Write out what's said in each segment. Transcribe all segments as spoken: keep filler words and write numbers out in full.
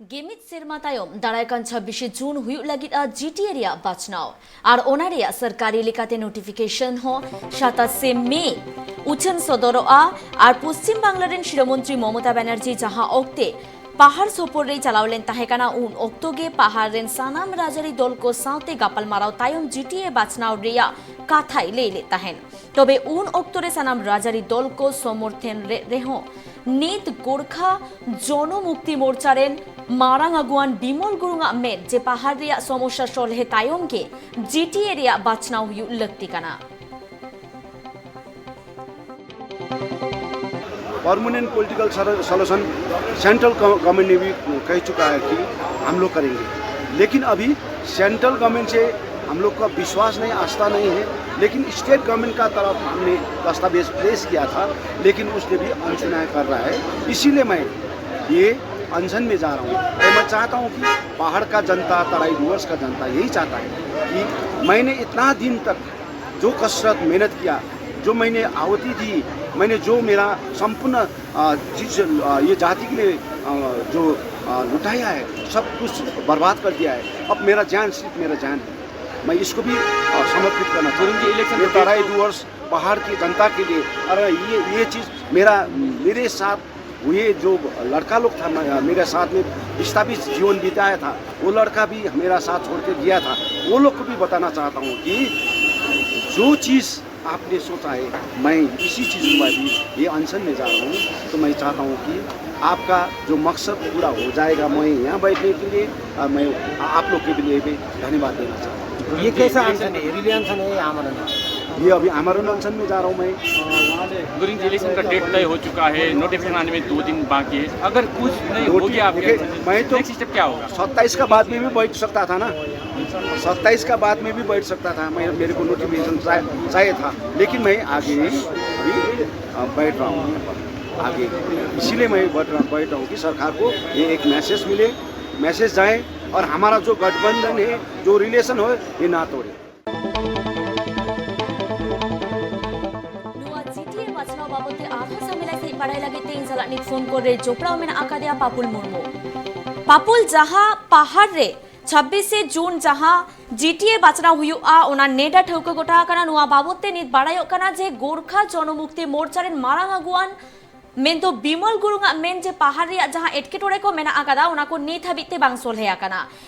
ᱜᱮᱢᱤᱫ ᱥᱮᱨᱢᱟ ᱛᱟᱭᱚᱢ ᱫᱟᱨᱟᱭ ᱠᱟᱱ ᱪᱷᱟᱵᱵᱤᱥᱮ ᱡᱩᱱ ᱦᱩᱭᱩᱜ ᱞᱟᱹᱜᱤᱫᱼᱟ ᱡᱤᱴᱤᱮ ᱨᱮᱭᱟᱜ ᱵᱟᱪᱷᱱᱟᱣ᱾ ᱟᱨ ᱚᱱᱟ ᱨᱮᱭᱟᱜ ᱥᱚᱨᱠᱟᱨᱤ ᱞᱮᱠᱟᱛᱮ ᱱᱳᱴᱤᱯᱷᱤᱠᱮᱥᱚᱱ ᱦᱚᱸ ᱥᱟᱛᱟᱥᱮ ᱢᱮ ᱩᱪᱷᱟᱹᱱ ᱥᱚᱫᱚᱨᱚᱜᱼᱟ᱾ ᱟᱨ ᱯᱚᱥᱪᱤᱢ ᱵᱟᱝᱞᱟ ᱨᱮᱱ ᱥᱤᱨᱟᱹ ᱢᱚᱱᱛᱨᱤ ᱢᱚᱢᱚᱛᱟ ᱵᱟᱱᱟᱨᱡᱤ ᱡᱟᱦᱟᱸ ᱚᱠᱛᱮ ᱯᱟᱦᱟᱲ ᱥᱚᱯᱚᱨ ᱨᱮᱭ ᱪᱟᱞᱟᱣ ᱞᱮᱱ ᱛᱟᱦᱮᱸ ᱠᱟᱱᱟ, ᱩᱱ ᱚᱠᱛᱚ ᱜᱮ ᱯᱟᱦᱟᱲ ᱨᱮᱱ ᱥᱟᱱᱟᱢ ᱨᱟᱡᱽᱟᱹᱨᱤ ᱫᱚᱞ ᱠᱚ ᱥᱟᱶᱛᱮ ᱜᱟᱯᱟᱞᱢᱟᱨᱟᱣ ᱛᱟᱭᱚᱢ ᱡᱤᱴᱤᱮ ᱵᱟᱪᱷᱱᱟᱣ ᱨᱮᱭᱟᱜ ᱠᱟᱛᱷᱟᱭ ᱞᱟᱹᱭ ᱞᱮᱫ ᱛᱟᱦᱮᱸᱱ᱾ ᱛᱚᱵᱮ ᱩᱱ ᱚᱠᱛᱚ ᱨᱮ ᱥᱟᱱᱟᱢ ᱨᱟᱡᱽᱟᱹᱨᱤ ᱫᱚᱞ ᱠᱚ ᱥᱚᱢᱚᱨᱛᱷᱚᱱ ᱞᱮᱫ ᱨᱮᱦᱚᱸ, ᱱᱤᱛ ᱜᱳᱨᱠᱷᱟ ᱡᱚᱱᱚᱢᱩᱠᱛᱤ ᱢᱳᱨᱪᱟ ᱨᱮᱱ ᱢᱟᱨᱟᱝ ᱟᱹᱜᱩᱣᱟᱱ ᱵᱤᱢᱚᱞ ᱜᱩᱨᱩᱝ ᱟᱜ ᱢᱮᱫ ᱡᱮ ᱯᱟᱦᱟᱲ ᱨᱮᱭᱟᱜ ᱥᱚᱢᱚᱥᱥᱟ ᱥᱚᱞᱦᱮ ᱛᱟᱭᱚᱢ ᱜᱮ ᱡᱤᱴᱤᱮ ᱨᱮᱭᱟᱜ ᱵᱟᱪᱷᱱᱟᱣ ᱦᱩᱭᱩᱜ ᱞᱟᱹᱠᱛᱤ ᱠᱟᱱᱟ᱾ Permanent political solution central government ने भी कह चुका है कि हम लोग करेंगे, लेकिन अभी सेंट्रल गवर्नमेंट से हम लोग का विश्वास नहीं, आस्था नहीं है। लेकिन स्टेट गवर्नमेंट का तरफ हमने दस्तावेज पेश किया था, लेकिन उसने भी अनसुना कर रहा है। इसीलिए मैं ये अनशन में जा रहा हूँ। तो मैं चाहता हूँ कि पहाड़ का जनता, तराई डुवर्स का जनता यही चाहता है कि मैंने इतना दिन तक जो कसरत, मेहनत किया, जो मैंने आहुति दी, मैंने जो मेरा संपूर्ण, अ, चीज, अ, ये जाति के लिए, अ, जो, अ, लुटाया है, सब कुछ बर्बाद कर दिया है। अब मेरा जान सिर्फ मेरा जान है, मैं इसको भी, अ, समर्पित करना चाहता हूँ। ये तराई डुवर्स पहाड़ की जनता के लिए, और ये ये चीज मेरा मेरे साथ वो ये जो लड़का लोग था मेरे साथ में विस्थापित जीवन बिताया था, वो लड़का भी मेरा साथ छोड़ के गया था। वो लोग को भी बताना चाहता हूँ कि जो चीज़ आपने सोचा है, मैं इसी चीज़ को अभी ये अनशन में जा रहा हूँ। तो मैं चाहता हूँ कि आपका जो मकसद पूरा हो जाएगा। मैं यहाँ बैठने के लिए और मैं आप लोग के लिए भी धन्यवाद देना चाहता हूँ। ये कैसा अनशन है? रिले अनशन है या आमरण? ये अभी आमरण अनशन में जा रहा हूँ मैं। गुरिंग इलेक्शन का डेट तय हो चुका है, नोटिफिकेशन आने में दो दिन बाकी है। अगर कुछ नहीं हो गया आपके मैं तो नेक्स्ट स्टेप क्या होगा? सत्ताईस का बाद में भी बैठ सकता था ना, सत्ताईस का बाद में भी बैठ सकता था। मैं मेरे को नोटिफिकेशन चाहिए था, लेकिन मैं आगे ही अभी बैठ रहा हूँ आगे। इसीलिए मैं बैठ रहा बैठ रहा हूँ कि सरकार को ये एक मैसेज मिले, मैसेज जाए और हमारा जो गठबंधन है, जो रिलेशन हो, ये ना तोड़े। ᱱᱚᱣᱟ ᱡᱤᱴᱤᱮ ᱵᱟᱪᱷᱱᱟᱣ ᱵᱟᱵᱚᱛ ᱛᱮ ᱟᱨᱦᱚᱸ ᱥᱟᱢᱮᱞᱟᱭ ᱥᱟᱹᱦᱤᱡ ᱵᱟᱲᱟᱭ ᱞᱟᱹᱜᱤᱫ ᱛᱮ ᱤᱧ ᱥᱟᱞᱟᱜ ᱱᱤᱛ ᱯᱷᱳᱱ ᱠᱚᱞ ᱨᱮ ᱡᱚᱯᱲᱟᱣ ᱢᱮᱱᱟᱜ ᱟᱠᱟᱫᱮᱭᱟ ᱯᱟᱯᱩᱞ ᱢᱩᱨᱢᱩ᱾ ᱯᱟᱯᱩᱞ, ᱡᱟᱦᱟᱸ ᱯᱟᱦᱟᱲ ᱨᱮ ᱪᱷᱟᱵᱵᱤᱥᱮ ᱡᱩᱱ ᱡᱟᱦᱟᱸ ᱡᱤᱴᱤᱮ ᱵᱟᱪᱷᱱᱟᱣ ᱦᱩᱭᱩᱜᱼᱟ, ᱚᱱᱟ ᱱᱮᱰᱟ ᱴᱷᱟᱹᱣᱠᱟᱹ ᱜᱚᱴᱟ ᱟᱠᱟᱱᱟ᱾ ᱱᱚᱣᱟ ᱵᱟᱵᱚᱛ ᱛᱮ ᱱᱤᱛ ᱵᱟᱲᱟᱭᱚᱜ ᱠᱟᱱᱟ ᱡᱮ ᱜᱳᱨᱠᱷᱟ ᱡᱚᱱᱚᱢᱩᱠᱛᱤ ᱢᱳᱨᱪᱟ ᱨᱮᱱ ᱢᱟᱨᱟᱝ ᱟᱹᱜᱩᱣᱟᱱ ᱢᱮᱱᱫᱚ ᱵᱤᱢᱚᱞ ᱜᱩᱨᱩᱝ ᱟᱜ ᱢᱮᱱ ᱡᱮ ᱯᱟᱦᱟᱲ ᱨᱮᱭᱟᱜ ᱡᱟᱦᱟᱸ ᱮᱴᱠᱮᱴᱚᱬᱮ ᱠᱚ ᱢᱮᱱᱟᱜ ᱟᱠᱟᱫᱟ, ᱚᱱᱟ ᱠᱚ ᱱᱤᱛ ᱦᱟᱹᱵᱤᱡ ᱛᱮ ᱵᱟᱝ ᱥᱚᱞᱦᱮ ᱟᱠᱟᱱᱟ᱾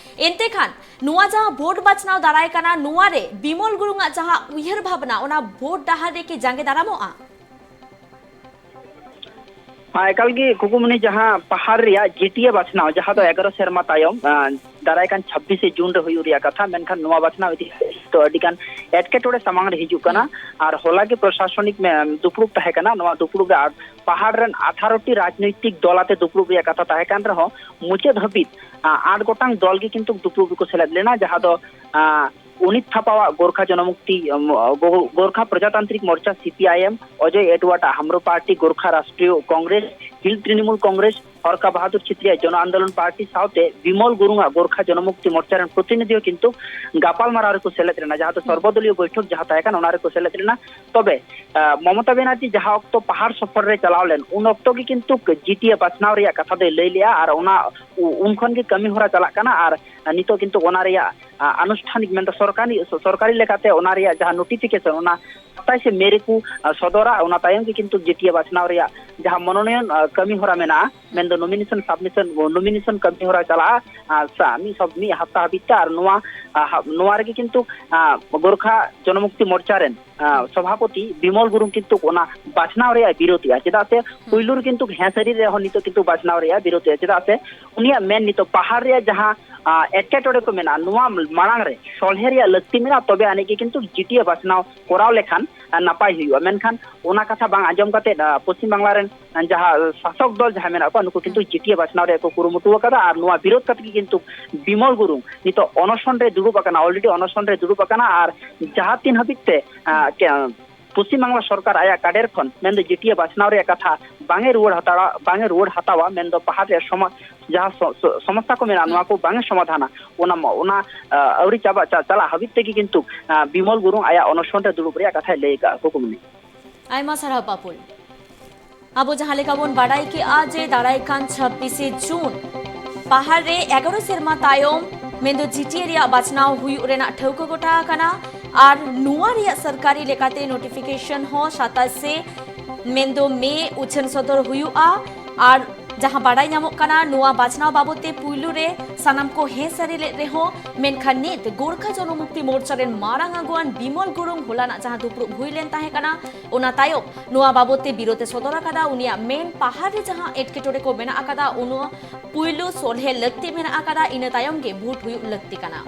ᱮᱱᱛᱮ ᱠᱷᱟᱱ ᱱᱚᱣᱟ ᱡᱟᱦᱟᱸ ᱵᱷᱳᱴ ᱵᱟᱪᱷᱱᱟᱣ ᱫᱟᱨᱟᱭ ᱠᱟᱱᱟ, ᱱᱚᱣᱟ ᱨᱮ ᱵᱤᱢᱚᱞ ᱜᱩᱨᱩᱝ ᱟᱜ ᱡᱟᱦᱟᱸ ᱩᱭᱦᱟᱹᱨ ᱵᱷᱟᱵᱽᱱᱟ, ᱚᱱᱟ ᱵᱷᱳᱴ ᱰᱟᱦᱟᱨ ᱨᱮ ᱠᱤ ᱡᱟᱸᱜᱮ ᱫᱟᱨᱟᱢᱚᱜᱼᱟ? ᱦᱮᱸ, ᱮᱠᱟᱞ ᱜᱮ ᱠᱷᱩᱠᱩᱢᱩᱱᱤ, ᱡᱟᱦᱟᱸ ᱯᱟᱦᱟᱲ ᱨᱮᱭᱟᱜ ᱡᱤᱴᱤᱮ ᱵᱟᱪᱷᱱᱟᱣ, ᱡᱟᱦᱟᱸ ᱫᱚ ᱮᱜᱟᱨᱚ ᱥᱮᱨᱢᱟ ᱛᱟᱭᱚᱢ, ᱟᱸ, ᱫᱟᱨᱟᱭ ᱠᱟᱱ ᱪᱷᱟᱵᱵᱤᱥᱮ ᱡᱩᱱ ᱨᱮ ᱦᱩᱭᱩᱜ ᱨᱮᱭᱟᱜ ᱠᱟᱛᱷᱟ, ᱢᱮᱱᱠᱷᱟᱱ ᱱᱚᱣᱟ ᱵᱟᱪᱷᱱᱟᱣ ᱤᱫᱤ ᱠᱟᱛᱮ ᱫᱚ ᱟᱹᱰᱤ ᱜᱟᱱ ᱮᱴᱠᱮᱴᱚᱬᱮ ᱥᱟᱢᱟᱝ ᱨᱮ ᱦᱤᱡᱩᱜ ᱠᱟᱱᱟ᱾ ᱟᱨ ᱦᱚᱞᱟ ᱜᱮ ᱯᱨᱚᱥᱟᱥᱚᱱᱤᱠ ᱢᱮ-, ᱫᱩᱯᱲᱩᱵ ᱛᱟᱦᱮᱸ ᱠᱟᱱᱟ᱾ ᱱᱚᱣᱟ ᱫᱩᱯᱲᱩᱵ ᱨᱮ ᱟᱨ ᱯᱟᱦᱟᱲ ᱨᱮᱱ ᱟᱴᱷᱟᱨᱚ ᱴᱤ ᱨᱟᱡᱽᱱᱳᱭᱛᱤᱠ ᱫᱚᱞ ᱟᱛᱮ ᱫᱩᱯᱲᱩᱵ ᱨᱮᱭᱟᱜ ᱠᱟᱛᱷᱟ ᱛᱟᱦᱮᱸ ᱠᱟᱱ ᱨᱮᱦᱚᱸ, ᱢᱩᱪᱟᱹᱫ ᱦᱟᱹᱵᱤᱡ, ᱟᱸ, ᱟᱴ ᱜᱚᱴᱟᱝ ᱫᱚᱞ ᱜᱮ ᱠᱤᱱᱛᱩ ᱫᱩᱯᱲᱩᱵ ᱨᱮᱠᱚ ᱥᱮᱞᱮᱫ ᱞᱮᱱᱟ, ᱡᱟᱦᱟᱸ ᱫᱚ, ᱟᱸ, ᱩᱱᱤᱛ ᱛᱷᱟᱯᱟᱣᱟᱜ ᱜᱳᱨᱠᱷᱟ ᱡᱚᱱᱚᱢᱩᱠᱛᱤ, ᱩᱢ, ᱜᱳ-, ᱜᱳᱨᱠᱷᱟ ᱯᱨᱚᱡᱟᱛᱟᱱᱛᱨᱤᱠ ᱢᱳᱨᱪᱟ, ᱥᱤᱯᱤᱟᱭᱮᱢ, ᱚᱡᱚᱭ ᱮᱰᱣᱟᱨᱰ ᱟᱜ ᱦᱟᱢᱨᱳ ᱯᱟᱨᱴᱤ, ᱜᱳᱨᱠᱷᱟ ᱨᱟᱥᱴᱨᱤᱭᱚ ᱠᱚᱝᱜᱨᱮᱥ, ᱦᱤᱞ ᱛᱨᱤᱱᱢᱩᱞ ᱠᱚᱝᱜᱨᱮᱥ, ᱦᱚᱨᱠᱟ ᱵᱟᱦᱟᱫᱩᱨ ᱪᱷᱮᱛᱨᱤᱭᱟᱜ ᱡᱚᱱᱚ ᱟᱱᱫᱳᱞᱚᱱ ᱯᱟᱨᱴᱤ ᱥᱟᱶᱛᱮ ᱵᱤᱢᱚᱞ ᱜᱩᱨᱩᱝ ᱟᱜ ᱜᱳᱨᱠᱷᱟ ᱡᱚᱱᱚᱢᱩᱠᱛᱤ ᱢᱳᱨᱪᱟ ᱨᱮᱱ ᱯᱨᱚᱛᱤᱱᱤᱫᱷᱤ ᱦᱚᱸ ᱠᱤᱱᱛᱩ ᱜᱟᱯᱟᱞᱢᱟᱨᱟᱣ ᱨᱮᱠᱚ ᱥᱮᱞᱮᱫ ᱞᱮᱱᱟ, ᱡᱟᱦᱟᱸ ᱫᱚ ᱥᱚᱨᱵᱚᱫᱚᱞᱤᱭᱚ ᱵᱳᱭᱴᱷᱚᱠ ᱡᱟᱦᱟᱸ ᱛᱟᱦᱮᱸ ᱠᱟᱱᱟ, ᱚᱱᱟ ᱨᱮᱠᱚ ᱥᱮᱞᱮᱫ ᱞᱮᱱᱟ᱾ ᱛᱚᱵᱮ, ᱟᱸ, ᱢᱚᱢᱚᱛᱟ ᱵᱮᱱᱟᱨᱡᱤ ᱡᱟᱦᱟᱸ ᱚᱠᱛᱚ ᱯᱟᱦᱟᱲ ᱥᱚᱯᱷᱚᱨ ᱨᱮ ᱪᱟᱞᱟᱣ ᱞᱮᱱ, ᱩᱱ ᱚᱠᱛᱚ ᱜᱮ ᱠᱤᱱᱛᱩ ᱡᱤᱴᱤᱮ ᱵᱟᱪᱷᱱᱟᱣ ᱨᱮᱭᱟᱜ ᱠᱟᱛᱷᱟ ᱫᱚᱭ ᱞᱟᱹᱭ ᱞᱮᱜᱼᱟ ᱟᱨ ᱚᱱᱟ ᱩ-, ᱩᱱ ᱠᱷᱚᱱ ᱜᱮ ᱠᱟᱹᱢᱤ ᱦᱚᱨᱟ ᱪᱟᱞᱟᱜ ᱠᱟᱱᱟ᱾ ᱟᱨ ᱱᱤᱛᱚᱜ ᱠᱤᱱᱛᱩ ᱚᱱᱟ ᱨᱮᱭᱟᱜ, ᱟ, ᱟᱱᱩᱥᱴᱷᱟᱱᱤᱠ ᱢᱮᱱᱫᱚ ᱥᱚᱨᱠᱟᱨᱤ, ᱥᱚᱨᱠᱟᱨᱤ ᱞᱮᱠᱟᱛᱮ ᱚᱱᱟ ᱨᱮᱭᱟᱜ ᱡᱟᱦᱟᱸ ᱱᱳᱴᱤᱯᱷᱤᱠᱮᱥᱚᱱ, ᱚᱱᱟ ᱥᱟᱛᱟᱭᱥᱮ ᱢᱮ ᱨᱮᱠᱚ, ᱟ, ᱥᱚᱫᱚᱨᱟ᱾ ᱚᱱᱟ ᱛᱟᱭᱚᱢ ᱜᱮ ᱠᱤᱱᱛᱩ ᱡᱤᱴᱤᱮ ᱵᱟᱪᱷᱱᱟᱣ ᱨᱮᱭᱟᱜ ᱡᱟᱦᱟᱸ ᱢᱚᱱᱳᱱᱚᱭᱚᱱ, ᱟ, ᱠᱟᱹᱢᱤ ᱦᱚᱨᱟ ᱢᱮᱱᱟᱜᱼᱟ, ᱢᱮᱱᱫᱚ ᱱᱚᱢᱤᱱᱮᱥᱚᱱ ᱥᱟᱵᱢᱤᱥᱚᱱ, ᱱᱚᱢᱤᱱᱮᱥᱚᱱ ᱠᱟᱹᱢᱤ ᱦᱚᱨᱟ ᱪᱟᱞᱟᱜᱼᱟ, ᱟ, ᱥᱟ-, ᱢᱤᱫ ᱥᱚᱯ-, ᱢᱤᱫ ᱦᱟᱯᱛᱟ ᱦᱟᱹᱵᱤᱡ ᱛᱮ᱾ ᱟᱨ ᱱᱚᱣᱟ, ᱟ, ᱦᱟ-, ᱱᱚᱣᱟ ᱨᱮᱜᱮ ᱠᱤᱱᱛᱩ, ᱟ, ᱜᱳᱨᱠᱷᱟ ᱡᱚᱱᱚᱢᱩᱠᱛᱤ ᱢᱳᱨᱪᱟ ᱨᱮᱱ, ᱟ, ᱥᱚᱵᱷᱟᱯᱚᱛᱤ ᱵᱤᱢᱚᱞ ᱜᱩᱨᱩᱝ ᱠᱤᱱᱛᱩ ᱚᱱᱟ ᱵᱟᱪᱷᱱᱟᱣ ᱨᱮᱭᱟᱜ ᱵᱤᱨᱳᱫᱷ ᱮᱫᱼᱟ᱾ ᱪᱮᱫᱟᱜ ᱥᱮ ᱯᱩᱭᱞᱩ ᱨᱮ ᱠᱤᱱᱛᱩ ᱦᱮᱸ ᱥᱟᱹᱨᱤ ᱨᱮᱦᱚᱸ ᱱᱤᱛᱚᱜ ᱠᱤᱱᱛᱩ ᱵᱟᱪᱷᱱᱟᱣ ᱨᱮᱭᱟᱜ ᱵᱤᱨᱳᱫᱷ ᱮᱫᱼᱟ᱾ ᱪᱮᱫᱟᱜ ᱥᱮ ᱩᱱᱤᱭᱟᱜ ᱢᱮᱱ ᱱᱤᱛᱚᱜ ᱯᱟᱦᱟᱲ ᱨᱮᱭᱟᱜ ᱡᱟᱦᱟᱸ, ᱟ, ᱮᱴᱠᱮᱴᱚᱬᱮ ᱠᱚ ᱢᱮᱱᱟᱜᱼᱟ, ᱱᱚᱣᱟ ᱢᱟᱲᱟᱝ ᱨᱮ ᱥᱚᱞᱦᱮ ᱨᱮᱭᱟᱜ ᱞᱟᱹᱠᱛᱤ ᱢᱮᱱᱟᱜᱼᱟ, ᱛᱚᱵᱮ ᱟᱹᱱᱤᱡ ᱜᱮ ᱠᱤᱱᱛᱩ ᱡᱤᱴᱤᱮ ᱵᱟᱪᱷᱱᱟᱣ ᱠᱚᱨᱟᱣ ᱞᱮᱠᱷᱟᱱ, ᱟ, ᱱᱟᱯᱟᱭ ᱦᱩᱭᱩᱜᱼᱟ᱾ ᱢᱮᱱᱠᱷᱟᱱ ᱚᱱᱟ ᱠᱟᱛᱷᱟ ᱵᱟᱝ ᱟᱸᱡᱚᱢ ᱠᱟᱛᱮ, ᱟ, ᱯᱚᱥᱪᱤᱢ ᱵᱟᱝᱞᱟ ᱨᱮᱱ ᱡᱟᱦᱟᱸ ᱥᱟᱥᱚᱠ ᱫᱚᱞ ᱡᱟᱦᱟᱸ ᱢᱮᱱᱟᱜ ᱠᱚᱣᱟ, ᱱᱩᱠᱩ ᱠᱤᱱᱛᱩ ᱡᱤᱴᱤᱮ ᱵᱟᱪᱷᱱᱟᱣ ᱨᱮᱭᱟᱜ ᱠᱚ ᱠᱩᱨᱩᱢᱩᱴᱩ ᱟᱠᱟᱫᱟ᱾ ᱟᱨ ᱱᱚᱣᱟ ᱵᱤᱨᱳᱫᱷ ᱠᱟᱛᱮ ᱜᱮ ᱠᱤᱱᱛᱩ ᱵᱤᱢᱚᱞ ᱜᱩᱨᱩᱝ ᱱᱤᱛᱚᱜ ᱚᱱᱚᱥᱚᱱ ᱨᱮ ᱫᱩᱲᱩᱵ ᱟᱠᱟᱱᱟ, already ᱚᱱᱚᱥᱚᱱ ᱨᱮ ᱫᱩᱲᱩᱵ ᱟᱠᱟᱱᱟ᱾ ᱟᱨ ᱡᱟᱦᱟᱸ ᱛᱤᱱ ᱦᱟᱹᱵᱤᱡ ᱛᱮ, ᱟ, ᱠᱮ-, ᱯᱚᱥᱪᱤᱢ ᱵᱟᱝᱞᱟ ᱥᱚᱨᱠᱟᱨ ᱟᱭᱟᱜ ᱠᱟᱰᱮᱨ ᱠᱷᱚᱱ, ᱢᱮᱱᱫᱚ ᱡᱤᱴᱤᱮ ᱵᱟᱪᱷᱱᱟᱣ ᱨᱮᱭᱟᱜ ᱠᱟᱛᱷᱟ ᱵᱟᱝ ᱮ ᱨᱩᱣᱟᱹᱲ ᱦᱟᱛᱟᱲᱟ, ᱵᱟᱝ ᱮ ᱨᱩᱣᱟᱹᱲ ᱦᱟᱛᱟᱣᱟ, ᱢᱮᱱᱫᱚ ᱯᱟᱦᱟᱲ ᱨᱮᱭᱟᱜ ᱥᱚᱢᱟ-, ᱡᱟᱦᱟᱸ ᱥᱚ-, ᱥᱚ-, ᱥᱚᱢᱚᱥᱥᱟ ᱠᱚ ᱢᱮᱱᱟᱜᱼᱟ, ᱱᱚᱣᱟ ᱠᱚ ᱵᱟᱝ ᱮ ᱥᱚᱢᱟᱫᱷᱟᱱᱟ, ᱚᱱᱟ ᱢᱚ-, ᱚᱱᱟ, ᱟ, ᱟᱹᱣᱨᱤ ᱪᱟᱵᱟ ᱪᱟ-, ᱪᱟᱞᱟᱜ ᱦᱟᱹᱵᱤᱡ ᱛᱮᱜᱮ ᱠᱤᱱᱛᱩ, ᱟ, ᱵᱤᱢᱚᱞ ᱜᱩᱨᱩᱝ ᱟᱭᱟᱜ ᱚᱱᱚᱥᱚᱱ ᱨᱮ ᱫᱩᱲᱩᱵ ᱨᱮᱭᱟᱜ ᱠᱟᱛᱷᱟᱭ ᱞᱟᱹᱭ ᱟᱠᱟᱫᱼᱟ᱾ ᱠᱩᱠᱢᱩᱱᱤ᱾ ᱟᱭᱢᱟ ᱥᱟᱨᱦᱟᱣ ᱯᱟᱯᱩᱞ᱾ ᱟᱵᱚ ᱡᱟᱦᱟᱸ ᱞᱮᱠᱟ ᱵᱚᱱ ᱵᱟᱰᱟᱭ ᱠᱮᱜᱼᱟ ᱡᱮ ᱫᱟᱨᱟᱭ ᱠᱟᱱ ᱪᱷᱟᱵᱵᱤᱥᱮ ᱡᱩᱱ ᱯᱟᱦᱟᱲ ᱨᱮ ᱮᱜᱟᱨᱚ ᱥᱮᱨᱢᱟ ᱛᱟᱭᱚᱢ ᱢᱮᱱᱫᱚ ᱡᱤᱴᱤᱮ ᱨᱮᱭᱟᱜ ᱵᱟᱪᱷᱱᱟᱣ ᱦᱩᱭᱩᱜ ᱨᱮᱱᱟᱜ ᱴᱷᱟᱹᱣᱠᱟᱹ ᱜᱚᱴᱟ ᱟᱠᱟᱱᱟ ᱟᱨ ᱱᱚᱣᱟ ᱨᱮᱭᱟᱜ ᱥᱚᱨᱠᱟᱨᱤ ᱞᱮᱠᱟᱛᱮ ᱱᱳᱴᱤᱯᱷᱤᱠᱮᱥᱚᱱ ᱦᱚᱸ ᱥᱟᱛᱟᱥᱮ ᱢᱮᱱᱫᱚ ᱢᱮ ᱩᱪᱷᱟᱹᱱ ᱥᱚᱫᱚᱨ ᱦᱩᱭᱩᱜᱼᱟ᱾ ᱟᱨ ᱡᱟᱦᱟᱸ ᱵᱟᱰᱟᱭ ᱧᱟᱢᱚᱜ ᱠᱟᱱᱟ, ᱱᱚᱣᱟ ᱵᱟᱪᱷᱱᱟᱣ ᱵᱟᱵᱚᱫ ᱛᱮ ᱯᱩᱭᱞᱩ ᱨᱮ ᱥᱟᱱᱟᱢ ᱠᱚ ᱦᱮᱸ ᱥᱟᱹᱨᱤ ᱞᱮᱫ ᱨᱮᱦᱚᱸ, ᱢᱮᱱᱠᱷᱟᱱ ᱱᱤᱛ ᱜᱳᱨᱠᱷᱟ ᱡᱚᱱᱚᱢᱩᱠᱛᱤ ᱢᱳᱨᱪᱟ ᱨᱮᱱ ᱢᱟᱨᱟᱝ ᱟᱹᱜᱩᱣᱟᱱ ᱵᱤᱢᱚᱞ ᱜᱩᱨᱩᱝ ᱦᱚᱞᱟᱱᱟᱜ ᱡᱟᱦᱟᱸ ᱫᱩᱯᱲᱩᱵ ᱦᱩᱭ ᱞᱮᱱ ᱛᱟᱦᱮᱸ ᱠᱟᱱᱟ, ᱚᱱᱟ ᱛᱟᱭᱚᱢ ᱱᱚᱣᱟ ᱵᱟᱵᱚᱫ ᱛᱮ ᱵᱤᱨᱳᱫ ᱮ ᱥᱚᱫᱚᱨ ᱟᱠᱟᱫᱟ᱾ ᱩᱱᱤᱭᱟᱜ ᱢᱮᱱ, ᱯᱟᱦᱟᱲ ᱨᱮ ᱡᱟᱦᱟᱸ ᱮᱴᱠᱮᱴᱚᱬᱮ ᱠᱚ ᱢᱮᱱᱟᱜ ᱟᱠᱟᱫᱟ, ᱚᱱᱟ ᱯᱩᱭᱞᱩ ᱥᱚᱞᱦᱮ ᱞᱟᱹᱠᱛᱤ ᱢᱮᱱᱟᱜ ᱟᱠᱟᱫᱟ, ᱤᱱᱟᱹ ᱛᱟᱭᱚᱢ ᱜᱮ ᱵᱷᱳᱴ ᱦᱩᱭᱩᱜ ᱞᱟᱹᱠᱛᱤ ᱠᱟᱱᱟ᱾